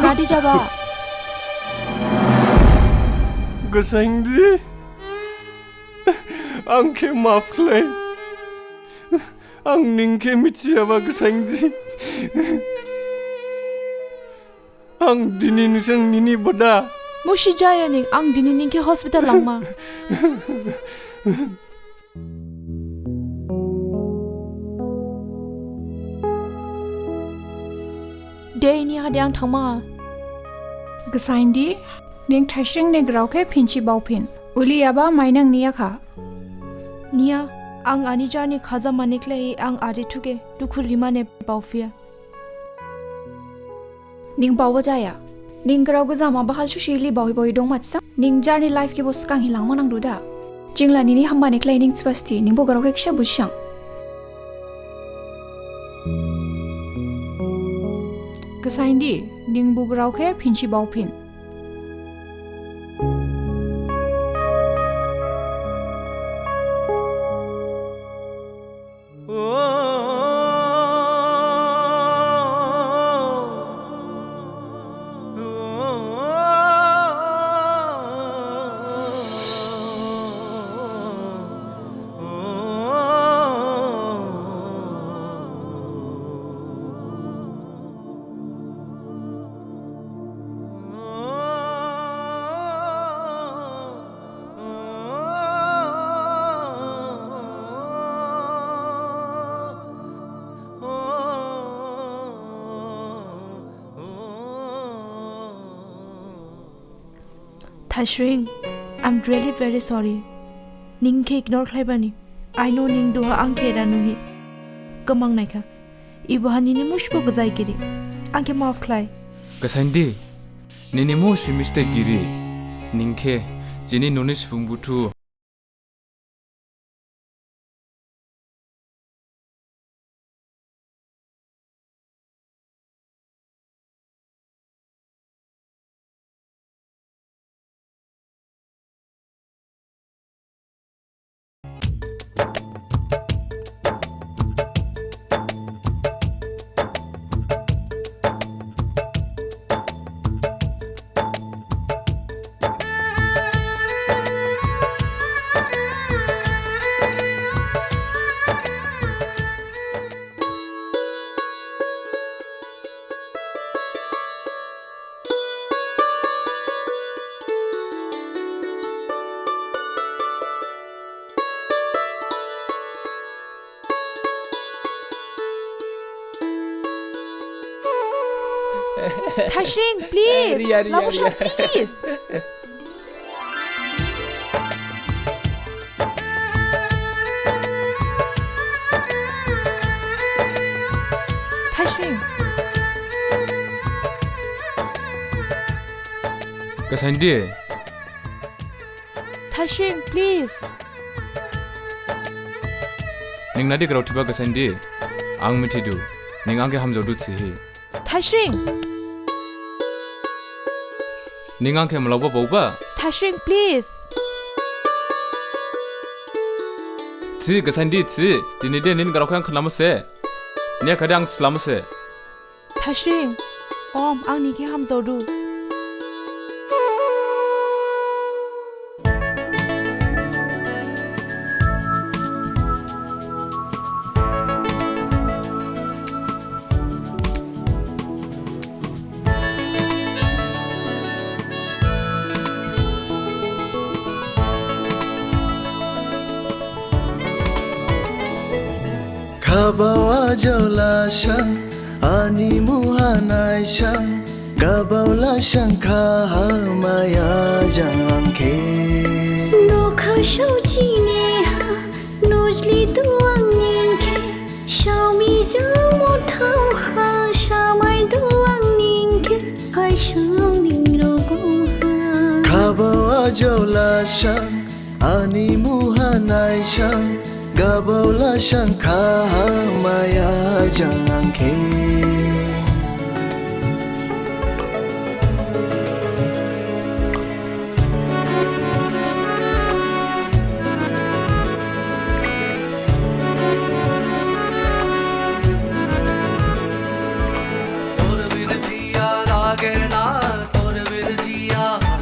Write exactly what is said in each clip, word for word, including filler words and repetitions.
Nadi jaba? Gasaindi, ang khe maph khlai. Ang ning khe mithiyaba Gasaindi. Ang dini nisang nini bada. Musi jaya ning, ang dini ning khe hospital langma. Dei, niha de ang thangma. Gasaindi, ning Thaisring ni grao khe phinsi baophin. Uliyaba mainang niyakha. Niya, ang ani jarni khaja mani khlaihi ang ade thukhe dukhu rimane baophiya. Ning baoba jaya. Ning grao gajama bahal susi li baohi baohi dongma thisang. Ning jarni life khe bo sgang hi langma nangdu da. Jingla nini hamba ni khlaihi ning thiba sthi, ning bo grao khe khisa bujisang. Gasaindi, ning bo grao khe phinsi baophin. Thaisring, I'm really very sorry. Ning khe ignore khlaibani. I know ning duha ang khe da nuhi gmang naikha. Iboha nini musibo gajai giri. Ang khe maph khlai. Gasaindi, nini musi mistake giri. Ning khe jini noni subung buthu. Thaisring, please. Ria, ria, Labu sang, ria. Please. Thaisring. Gasaindi. Thaisring, please. Ning nadi grao thiba Gasaindi. Ang mithidu. Ning ang khe hamjaodu thihi. Thaisring! Ning ang khe mlaoba baoba? Thaisring, please! Thi, Gasaindi, thi. Dini de nini grao khe ang khnama se. Niyakhade ang slam se. Thaisring, om, ang ning khe hamjaodu. Khabao ajao lasang, ani muha naisang, gabao lasang kha ha maya jang ang khe. Nokha saochi niha, nojli du ang ning khe, saomi jang muthao ha, samai du ang ning khe, phaisang ning rogo ha. Khabao ajao lasang, ani muha naisang, gabao lasang kha ha maya jang ang khe. Tor bin jiya lage na, tor bin jiya hai.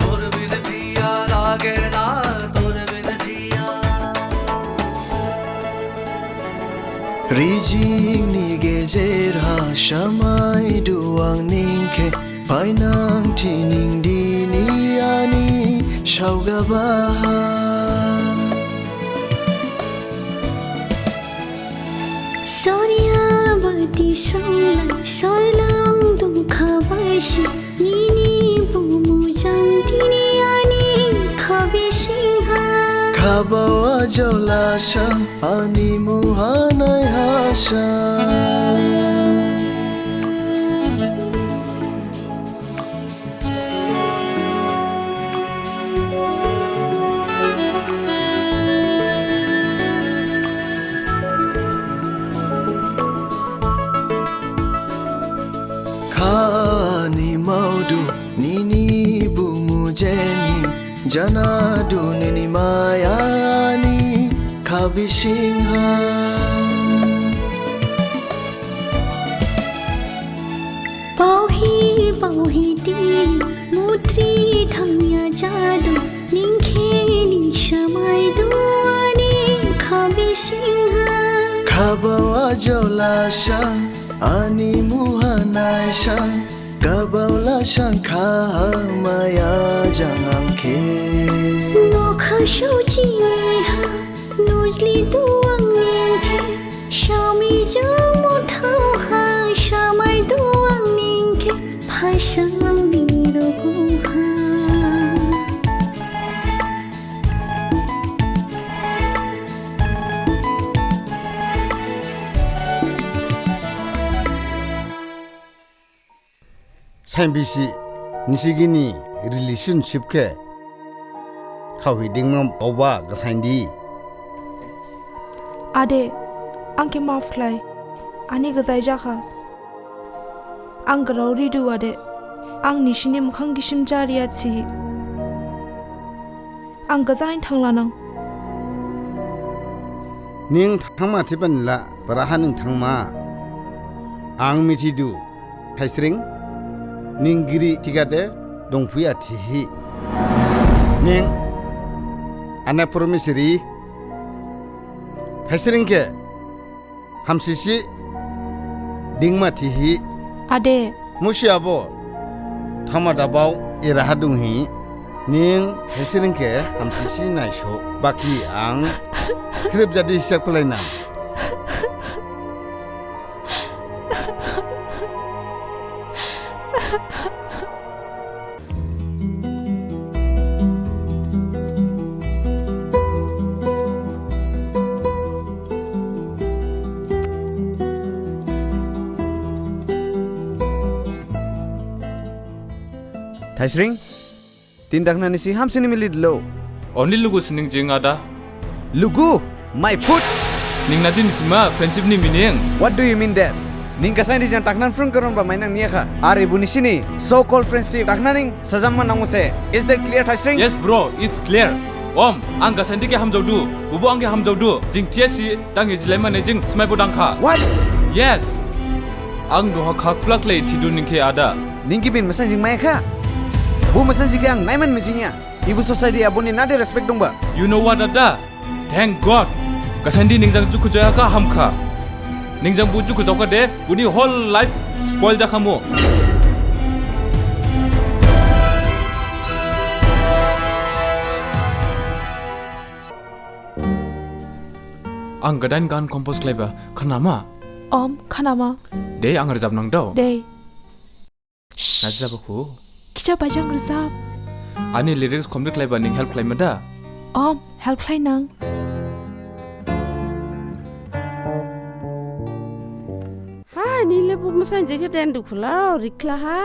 Tor bin jiya lage na, tor bin jiya. Rijik ni gejer ha samai du ang ning khe, phainang thi ning dini ani saogaba ha. Soriya bati sola, solang dukha baisi, nini bumu jang dini ani khabising ha. Khabao ajao lasang, ani muha naihasang. Khani maodu nini bumu jeni, janadu nini maya ni khabising ha. Baohi, baohi dini, mutri thangya jadu, ning khe ning samai du ani khabising ha. Khabao ajao lasang, ani muha naisang, gabao lasang kha ha maya jang ang khe. Nokha saochi niha, nojli du ang ning khe, saomi jang muthao ha, samai du ang ning khe, phaisang ning rogo ha. Thaim bisi nisi gini relationship khe khaohi dingma baoba Gasaindi. Ade, ang khe maph khlai. Ani gajai jakha. Ang grao ridu ade. Ang nisini mukhang gisim jariya si. Ang gajain thanglanang. Ning thangma thibanla, baraha ning thangma. Ang mithidu. Thaisring, ning giri thikhade dongphuya thihi. Ning, ane promise ri. Thaisring khe, hamsisi, dingma thihi. Ade. Musi abo, thama dabao, iraha donghi. Ning, Thaisring khe, hamsisi naiso. Baki ang, khrip jadi hisab khlainang. Thaisring? Tin dakna nisi hamsini milidlo. Only lugu sining jing ada. Lugu? My foot! Ning nadi mithima friendship ni meaning? What do you mean that? Ning Gasaindi jang dakna phrung karon ba mainang niyakha. Are ibu nisini so-called friendship dakna ning sajamma nangmuse. Is that clear, Thaisring? Yes, bro, it's clear. Om, ang Gasaindi khe hamjaodu, bubu ang khe hamjaodu. Jing thiyasi, dang ijilai mane jing smaibo dangkha. What? Yes. Ang duha khakflak lei thidu ning khe ada. Ning gibin masainjik maikha? Bu masainjik khe ang naiman mijingya. Ibu society aboni nade respect dongba? You know what, ada? Thank God. Gasaindi ning jang jukhu jayakha hamkha. Ning jang bu jukhu jaokha de, buni whole life spoil jakhamu. Ang gadain gan compose khlaiba, khnama? Om, khnama. De, ang rajab nangdao. De. Najabakhu. Khisa bajang rajab. Ani lyrics complete khlaiba ning help khlaima da? Om, help khlainang. Ha, nile bu masainjik khe den dukhu lao, rikhla ha.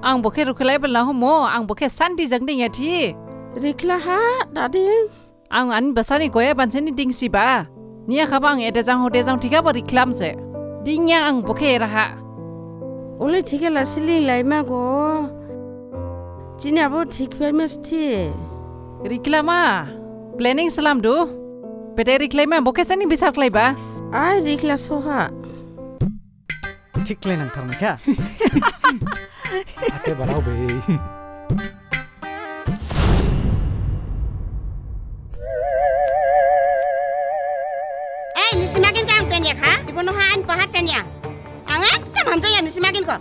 Ang bo khe rukhlai bela homo, ang bo khe santi jang dingya thi. Rikhla ha, dading. Ang ani basani goya banseni dingsiba. Niyakhaba ang ede jang hode jang thikhabo rikhlamse. Dingya ang bo khe eraha. Ole thikhala siling laima go. Jini abo thik famous thi. Rikhlama. Planning slamdu. Bede rikhlaima bo khe sani bisar khlaiba. Ai rikhla soha. Thik khlainang tharmaikha. Ate barao be. Ei, nisi magin khe ang tenya kha? Ibo noha ani pahat tenya. Ang ekdom hamjaya nisi magin kho.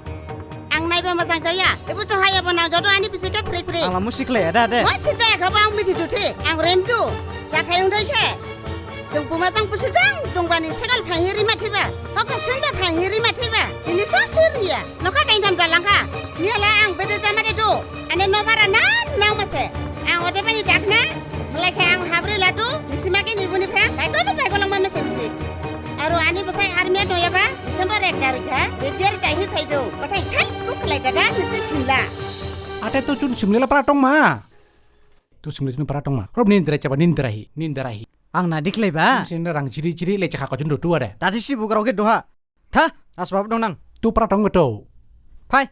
Ang naiba mojang jaya. Ibo johai abo nang jodo ani bisi khe phrik phrik. Ang lamu sikle ada de. Moi sijaya khabo ang mithidu thi. Ang remdu. Jathai ungdai khe. Jing buma jang busu jang dongbani segal phaihi rima thiba. Hokha sinba phaihi rima thiba. Ini so siriya. Nokha dain tham jalangkha. Niyala ang bede jamade do. Ane no bara nan nang mase. Ang odebani dakna. Malai khe ang habri ladu. Nisi magin ibuni phrang. Baikonu baiko langma mase nisi. Aro ani bosai army noyaba. December ek tarikha. Retire jaihi phaidu. Bathai thai kuk khlai dada nisi khinla. Ate to chun simlela para tongma. To simle chun para tongma. Rob nindra chaba nindra hi. Nindra hi. Ang na dikhlaiba. Sini rang jiri jiri lecha kha kajun do tuare. Dadi si bugrao khe doha. Tha, asbab dong nang. Tu pra tong betul. Phai.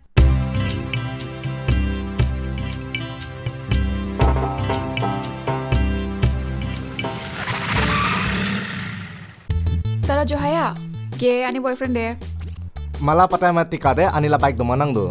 Tara Johaya, ke ani boyfriend de. Mala patai ma tika de, ani la bike doma nang do.